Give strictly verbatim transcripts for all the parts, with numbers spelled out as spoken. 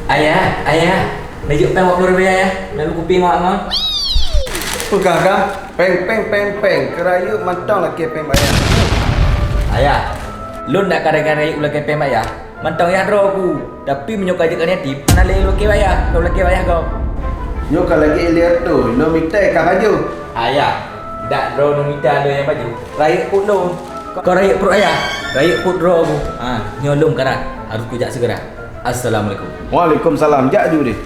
Ayah, ayah, neujok péng dua puluh ribu, ayah. Neuk kupi ngon, ngon. Peugah dah, péng, péng, péng, péng. Keurayeuk mantong lakée péng bayah. Ayah, lôn dak ka rayeuk lakée péng bayah. Mantong yah droe ku. Tapi meunyoe ka jeuet keu yatim, hana lé lakée bayah, ka lakée bayah gob. Nyoe ka lagée ileue tu, lôn mita ka baju. Ayah, dak droe lôn mita lôn nyang baju. Rayeuk peuet lôn. Kon rayeuk peuet ayah, rayeuk peuet droe ku. Ha, nyoe lôn karat, harôh kujak seugera. Assalamualaikum. Waalaikumsalam. Jak ju deh.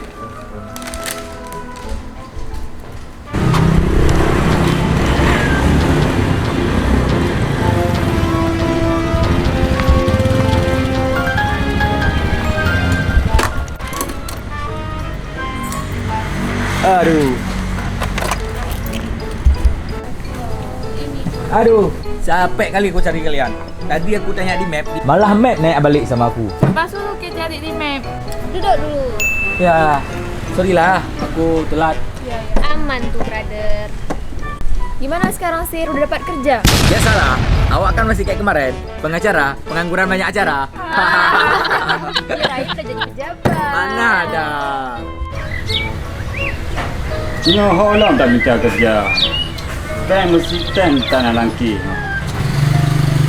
Aduh. Aduh, sapek kali ku cari kalian. Tadi aku tanya di map, malah map naik balik sama aku. Bah suruh ke cari di map. Duduk dulu. Ya, sorry lah, aku telat. Ya, ya. Aman tuh, brother. Gimana sekarang, Sir? Udah dapat kerja? Biasalah, awak kan masih kayak kemarin. Pengacara, pengangguran banyak acara. Ah, kirain udah jadi pejabat. Mana ada. Nyoe ho lom tamita keureuja. Péng meusitem tan alangkeh.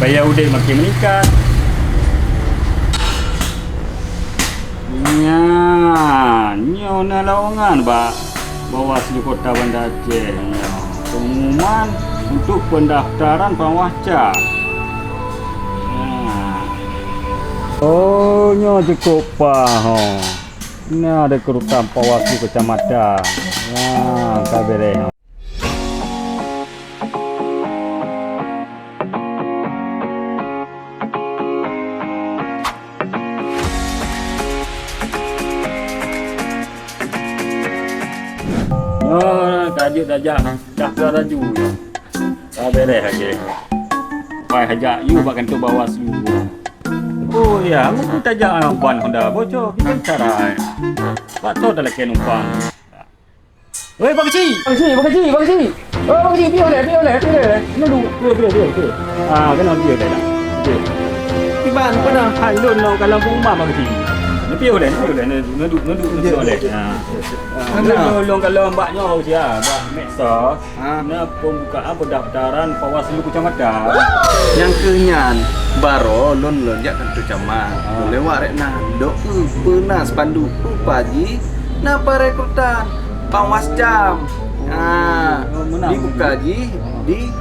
Biaya udép makin meuningkat. Nyan, nyoe na lowongan bak Bawaslu Kota Banda Aceh nyoe. Pengumuman untuk pendaftaran pengawas cam. Nah. Oh, nyoe cukôp paih ho. Na rekrutan Bawaslu Kecamatan. Nah, ka beres ho. Nyoe ka jeuet tajak daftar laju nyoe. Ka beres lagèe. Pai hajat yue bak kantô Bawaslu. Oh ya, meunyoe tajak ban honda bocor, gimana cara, eh? Bak toh talakèe numpang. Weh, Pak Keuchik! Pak Keuchik, Pak Keuchik, Pak Keuchik! Oh, Pak Keuchik, piôh lé, piôh lé, piôh lé. Nyoe du, piôh, piôh, piôh, piôh. Ah, keunoe piôh lé dah. Piôh. Iban peunah hai lôn nyoe ka lom peunguma, Pak Keuchik. Neupiôh lé, neupiôh lé, neuduek, neuduek, neuduek lé. Ha. Lôn, lôn ka lom bak nyoe sia, bak medsos. Ha. Na pembukaan pendaftaran Bawaslu Kecamatan. Nyang keuh nyan, baroe lôn, lôn jak kantô camat. Ha. Lôn lewat rek na, dok eu peuna spanduk rupa jih na perekrutan. Bang Wasjam. Ha, oh, meunan. Dibuka jih di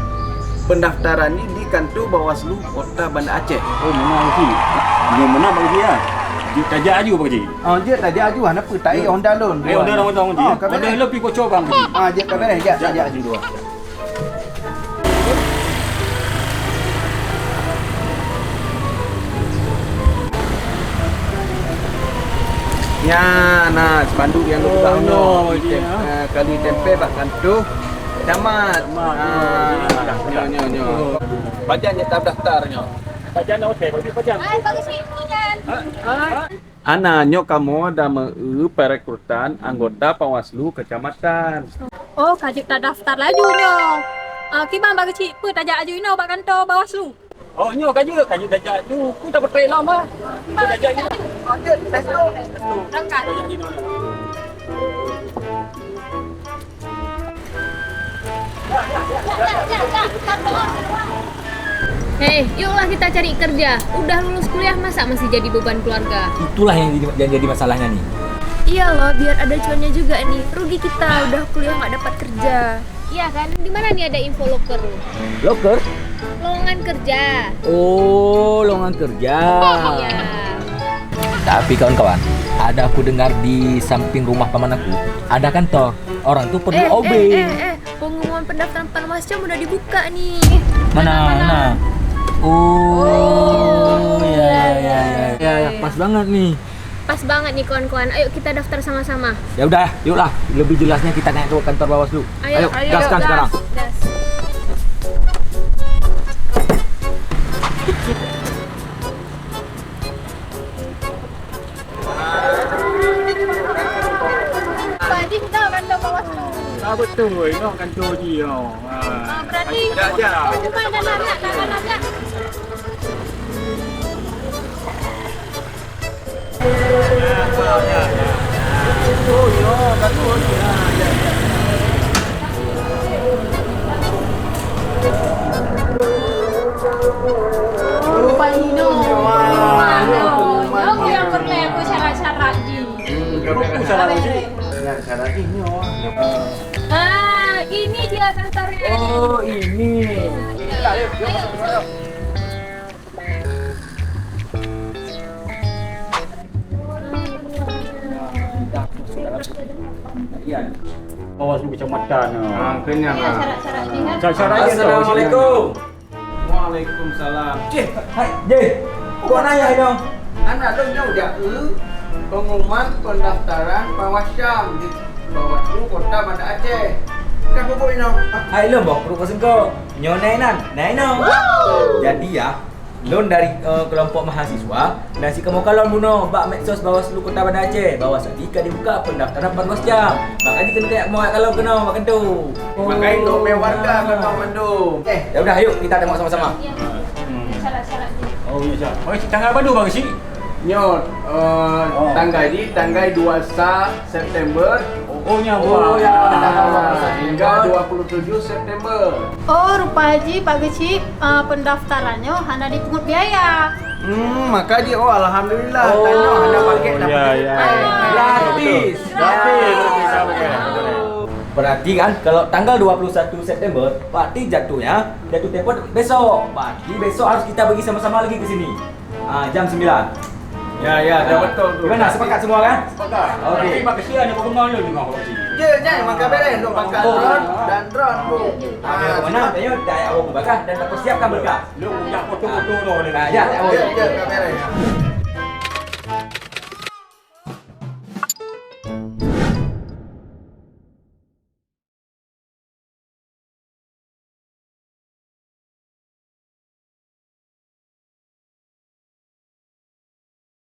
pendaftaran jih di kantô Bawaslu Kota Banda Aceh. Oh, meunan cit. Nyoe meunan Pak Haji, ya. Jeuet tajak aju Pak Haji. Oh, jeuet tajak aju, hana peue, taék honda lôn. Eh, honda lôn, honda lôn. Oh, ka beres. Honda lôn pi bocor bang. Ah, jeuet ka beres, jak, jak aju dua. Nyan, nah, spanduk nyang lôn peugah nyoe, oh, tem-, eh, kali tempel bak kantô camat. Camat, oh, nyoe, nyoe, nyoe. Pajan nyang daftar nyoe. Pajan oke, pajan. Hai, bagus ni, pajan. Hana, nyoe kamoe da meu-eu perekrutan anggota Bawaslu Kecamatan. Oh, ka jeuet tadaftar laju nyoe. Ah, kiban Bang Keuchik, peue tajak aju inoe bak kantô Bawaslu? Oh, nyoe ka jeuet, ka jeuet tajak aju. Ku tapeutrek lom, ah. Ku tajak aju. Berangkat. Hei, yuklah kita cari kerja. Udah lulus kuliah, masa masih jadi beban keluarga? Itulah yang jadi, yang jadi masalahnya nih. Iya loh, biar ada cuannya juga nih. Rugi kita udah kuliah nggak dapat kerja. Iya kan? Di mana nih ada info loker? Loker? Lowongan kerja. Oh, lowongan kerja. Iya. Tapi kawan-kawan, ada aku dengar di samping rumah paman aku, ada kantor. Orang tu perlu eh, O B. Eh, eh, eh, pengumuman pendaftaran Panwascam udah dibuka nih. Mana, mana? Oh, ya, ya, ya, ya, ya, pas banget nih. Pas banget nih kawan-kawan. Ayo kita daftar sama-sama. Ya udah, yuklah. Lebih jelasnya kita tanya ke kantor Bawaslu. Ayo, ayo, gaskan sekarang. Gas. Pak Haji, kita kantor Bawaslu. Ah, betul. Ini kantor dia. Ah, berarti pengumuman dah nak, nak, nak, nak. Rupanya nyoe. Nyoe nyang peureulèe aku syarat-syarat jih. Hmm, syarat jih. Syarat jih nyoe. Ah, ini dia santornya. Oh, ini. Awas lu kacamata nah. Ah, kenyang ah. Syarat-syarat dia. Syarat-syarat dia. Assalamualaikum. Waalaikumsalam. Cih, hai, Jih. Kok nanya hai dong? Anak dong jauh jak eu pengumuman pendaftaran Bawah Syam di Bawaslu Kota Banda Aceh. Kah pokok ino? Hai lom bok, perut kosong ko. Nyoe nai nan, nai no. Jadi ya, lôn dari eh, kelompok mahasiswa dan si kamoe kalon bunoe bak medsos Bawaslu Kota Banda Aceh bahwa saat ka dibuka pendaftaran empat belas jam. Maka jih keuneuk kayak kamoe kalon keunoe bak keutu. Makai untuk warga kota mandum. Eh, ya udah, ayo kita tengok sama-sama. Hmm. Syarat-syarat dia. Oh, iya, Cak. Mari cek tanggal baru bang si. Nyoe eh, tanggai di tanggai dua sa September. Oh, nya. Oh, ya. Hingga dua puluh tujuh September. Oh, rupa haji Pak Geuchik, eh, pendaftaran nyoe hana dipungut biaya. Hmm, maka di oh alhamdulillah. Oh, tanyoe hana pakai ya, dapat ya. Gratis. Gratis. Berarti kan kalau tanggal dua puluh satu September, berarti jatuhnya jatuh tempo besok. Berarti besok harus kita pergi sama-sama lagi ke sini. Ah, jam sembilan. Ya, ya, dah betul tu. Gimana? Sepakat semua kan? Sepakat. Okey. Tapi bak kesian aku bengong lu tengok. Ya, jangan makan beres lu makan drone dan drone tu. Ah, mana tanya tak ada apa bakah dan tak persiapkan berkah. Lu dah foto-foto tu. Ah, ya, tak apa. Ya, ya, tak beres.